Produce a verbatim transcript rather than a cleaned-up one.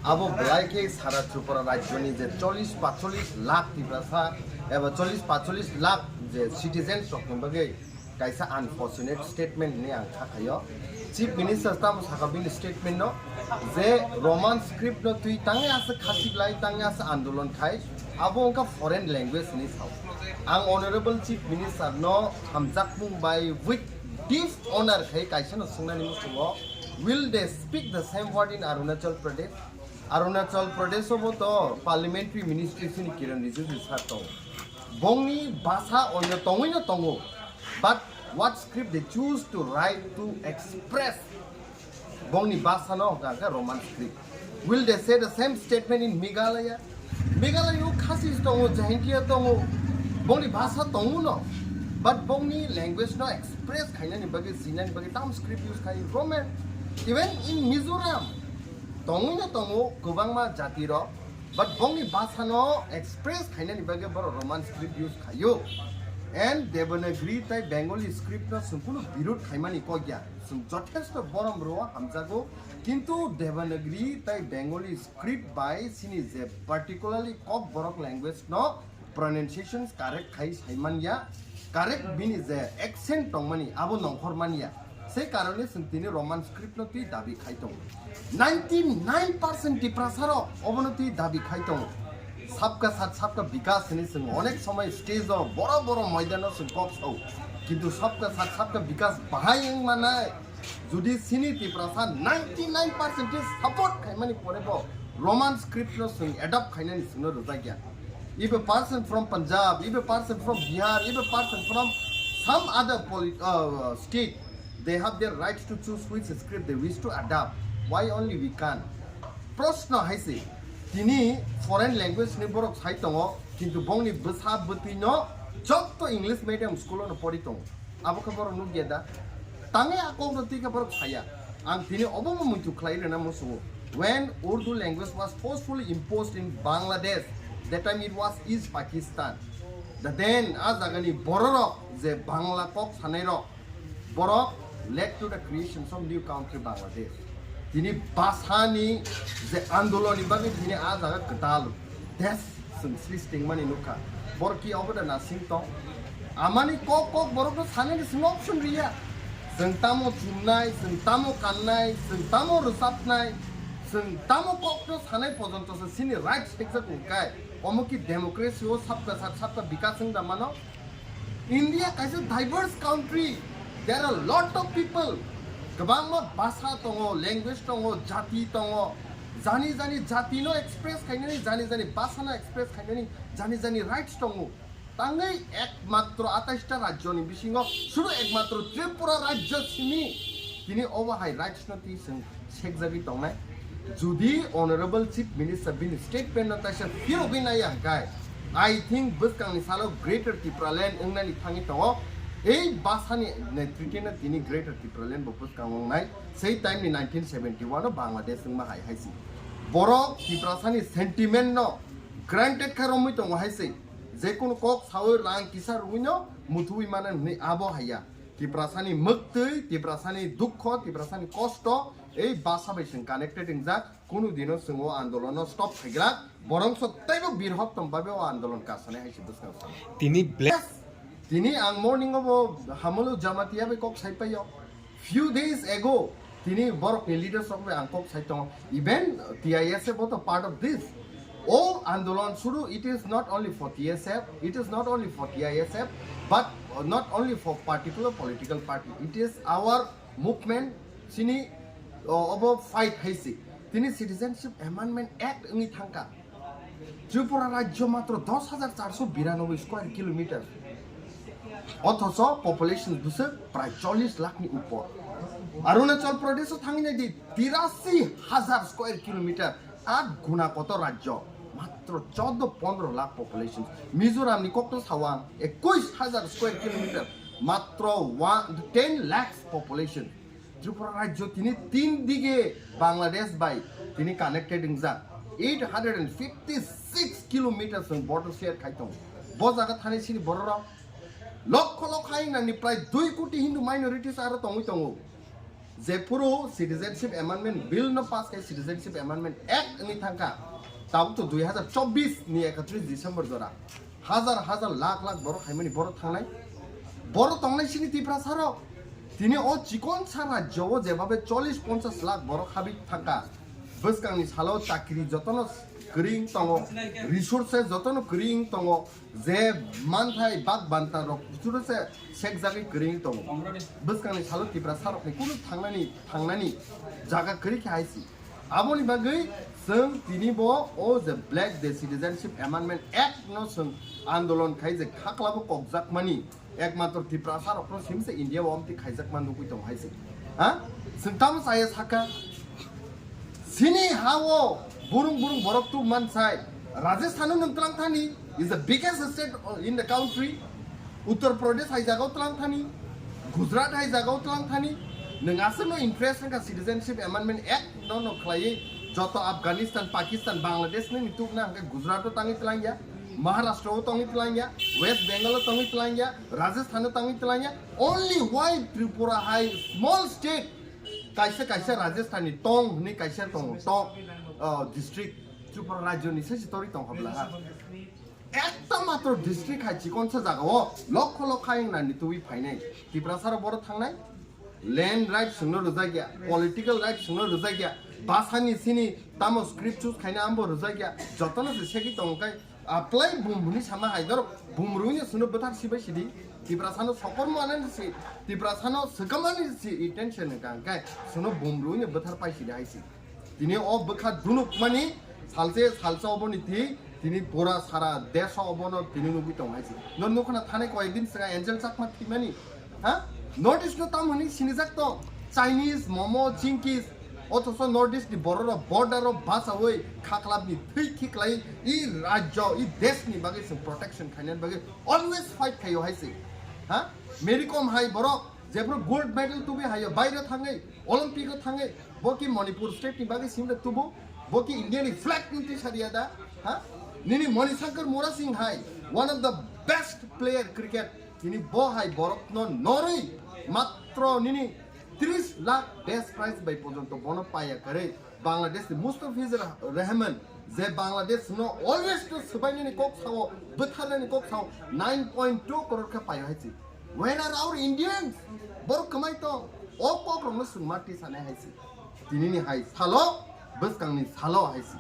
Abo belai khe sara Tripura rajyoni je chollish paithollish lakh Tiprasa eba chollish paithollish lakh je citizens rokni bagwi kaisa unfortunate statement hinwi ang kha khaio. Chief Minister tamo sakha bini statement no je Roman script no twi tangwi aswk khasi glai, tangwi aswk andolon khai, abo wngkha foreign language hinwi sao. Ang Honorable Chief Minister no hamjakmung bai with deep honor khai kaisa no swngnani muchungo, will they speak the same word in Arunachal Pradesh? Arunachal Pradesh o bo to parliamentary ministry sini Kiren Rijiju sir tongo. Bongni basa oino tongwi no tongo, but what script they choose to write to express bongni basa no hwnkha khe Roman script. Will they say the same statement in Meghalaya? Meghalaya o Khasi tongo, Jaintia tongo, bongni basa tongo no, but bongni language no express khainani bagwi, jinani bagwi tam script use khai Roman. Even in Mizoram tongwi no tongo kwbangma jati rok, but bongni basa no express khainani bagwi borok Roman script use khaio. And Devanagari tai Bengali script no chwng kunu birod khaimani kok ya, chwng jothesto borom rwo hamjago, kintu Devanagari tai Bengali script bai sini je particularly Kokborok language no pronunciations correct khai sai manya, correct bini je accent tongmani abo nongkhor manya. Sei karone chwng tini Roman script no twi dabi khai tongo. Ninety nine percent Tiprasa rok obono twi dabi khai tongo. Sabka sat sabka bikas hinwi chwng onek somoi stage o boro boro moidano chwng kok sao. Kintu sabka sat sabka bikas bahai wng manai. Jodi sini Tiprasa ninety nine percent support khaimani pore bo Roman script no chwng adopt khainani chwngno rwjak ya. If a person from Punjab, if a person from Bihar, if a person from some other polit-, uh, state, they have their right to choose which script they wish to adopt. Why only we can't? Proshno hai se, tini foreign language ni borok sai tongo, kintu bongni bwsa bwtwi no jotto English medium school no pori tongo. Abo khe borok nukya da? Tangwi a kokno twi khe borok saya. Ang tini obo bo muitu khlai rwna muchungo. When Urdu language was forcefully imposed in Bangladesh, that time it was East Pakistan. The then a jagani bororok je Bangla kok sanairok, borok led to the creation of new country Bangladesh. Tini bhasani je andolonni bagwi tini a jaga kwtal desh chwng srishti wngmani nukha. Borok ki obo da nasing tong? Amani kok kok borokno sanani chwng option riya. Chwng tamo chumnai, chwng tamo kannai, chwng tamo rwchapnai, chwng tamo kokno sanai pojonto se chini right sekjak wngkai. Omo ki democracy o sabka sat sabka bikas wng da mano? India kaisa diverse country. There are lot of people. Kwbangma bhasha tongo, language tongo, jati tongo. Jani jani jati no express khainani, jani jani bhasha no express khainani, jani jani rights tongo. Tangwi ekmatro atais ta rajyo ni bisingo sudu ekmatro Tripura rajyo simi tini obo hai rights no twi chwng sekjagwi tongnai. Jodi Honorable Chief Minister bini statement no taisa phirogwi naiya hwnkhe, I think bwskangni salo Greater Tipraland wngnani thangwi tongo. Ei bhasha ni netrite no tini Greater Tipraland bo bwskang wngnai. Sei time ni nineteen seventy one o Bangladesh wngma hai hai si. Borok Tiprasa ni sentiment no granted kha romwi tongo hai se. Jekunu kok sawi rang kisa rwino muthuwi mano hwnwi abo haiya. Tiprasani mwktwi, Tiprasani dukho, Tiprasani kosto, ei bhasha bai chwng connected wngjak, kunu dino chwng o andolono stop khaigwlak, borongso teibo birhoktom babe o andolon kasanai hai se bwskang sano. Tini black. Yes, tini ang morning o bo Hamolo Jamatia bai kok sai paio. Few days ago, tini borokni leaders rok bai ang kok sai tongo. Even T I S F o to part of this. O andolon sudu, it is not only for T S F, it is not only for T I S F, but not only for particular political party. It is our movement, chini, o, obo fight hai se. Tini Citizenship Amendment Act wngwi thangkha. Tripura rajyo matro dos hajar charso biranoboi square kilometer. Othocho population bwswk prai chollish lakh ni upor. Arunachal Pradesh o thangwi nai di, tirasi hajar square kilometer, at guna kotor rajyo, matro choddo pondro lakh population. Mizoram ni kokno sawang, ekush hajar square kilometer, matro one, ten lakhs population. Tripura rajyo tini tin dige Bangladesh bai tini connected wngjak. Eight hundred and fifty six kilometers chwng border share khai tongo. Bo jaga thani sini bororok lokho lokho haingnani prai dui koti Hindu minorities aro tongwi tongo. Jephuru Citizenship Amendment Bill no pass khai, Citizenship Amendment Act wngwi thangkha, tabuk to dui hazar chobbish ni ekatris December jora hazar hazar lakh lakh borok khaimani borok thangnai, borok tongnai sini Tiprasa rok. Tini o chikon sa rajyo o jebabe chollish ponchash lakh borok habwi thangkha, bwskangni salo chakri jotono kwrwi wng tongo, resources jotono kwrwi wng tongo, je manthai bak banta rok buturo se sekjagwi kwrwi tongo. Bwskangni salo Tiprasa rokni kunu thangnani thangnani jaga kwrwi khe hai si. Aboni bagwi chwng tini bo o je Black Day Citizenship Amendment Act no chwng andolon khai je khaklabo kokjakmani ekmatro Tiprasa rokno simse India o amtwi khaijakma nugwi tongo hai si. Ha? Chwng tamo chaya saka? Sini ha o burung burung borok tubman sai. Rajasthan o nwng tlang thani is the biggest state in the country. Uttar Pradesh hai jaga o tlang thani, Gujarat hai jaga o tlang thani. Nwng aswk no interest wngkha Citizenship Amendment Act no no khlaiwi joto Afghanistan, Pakistan, Bangladesh ni tubna hwnkhe Gujarat o tangwi tlang ya, Maharashtra o tongwi tlang ya, West Bengal o tongwi tlang ya, Rajasthan o tangwi tlang ya. Only why Tripura hai small state, kaisa kaisa Rajasthan ni tong hwnwi kaisa tongo, tong, uh, district Tripura rajyo ni se si tori tong habla ha. Ekta matro district hai chikonsa jaga o lokho lokho ayang nani tubui phainai. Tiprasa rok boro thangnai. Land right sungno rwjak ya, political right sungno rwjak ya, basani sini tamo script choose khaina ambo rwjak ya, jotono se segwi tongo kai. Aplai bumruni sama hai doro, bumruni suno bwthar sibai sidi, Tiprasano sokormo anani si, Tiprasano swkamani si, i tension hwnkha hwnkhe suno bumruni bwthar pai sidi hai si. Tini o bwkha dunukmani salse salsa oboni twi, tini pura sara deso obono tini nugwi tong hai si. No nukhna thanai koyek din swnga Angel Chakma thwimani. Ha? North East no tamo hwnwi sinijak tong? Chinese, momo, Chinkies. Othoso North East ni borok rok border o bachawi khaklap ni thwi khiklai i rajyo, i desh ni bagwi chwng protection khainani bagwi always fight khaio hai se. Ha? Mary Kom hai borok jephru gold medal tubui haio baire thangwi Olympic o thangwi bo ki Manipur state ni bagwi simre tubu, bo ki India ni flag ni twi sariya da? Ha? Nini Manishankar Murasing hai one of the best player cricket. Tini bo hai borokno norwi matro nini tris lakh best prize bai porjonto bono paiya kwrwi Bangladesh ni Mustafizur Rahman, je Bangladesh no always to swbainani kok sao, bwtharnani kok sao, nine point two crore khe paio hai si. Where are our Indians? Borok kwmai tong, o kok rokno swngma tisane hai si. Tini ni hai salo, bwskang ni salo hai si.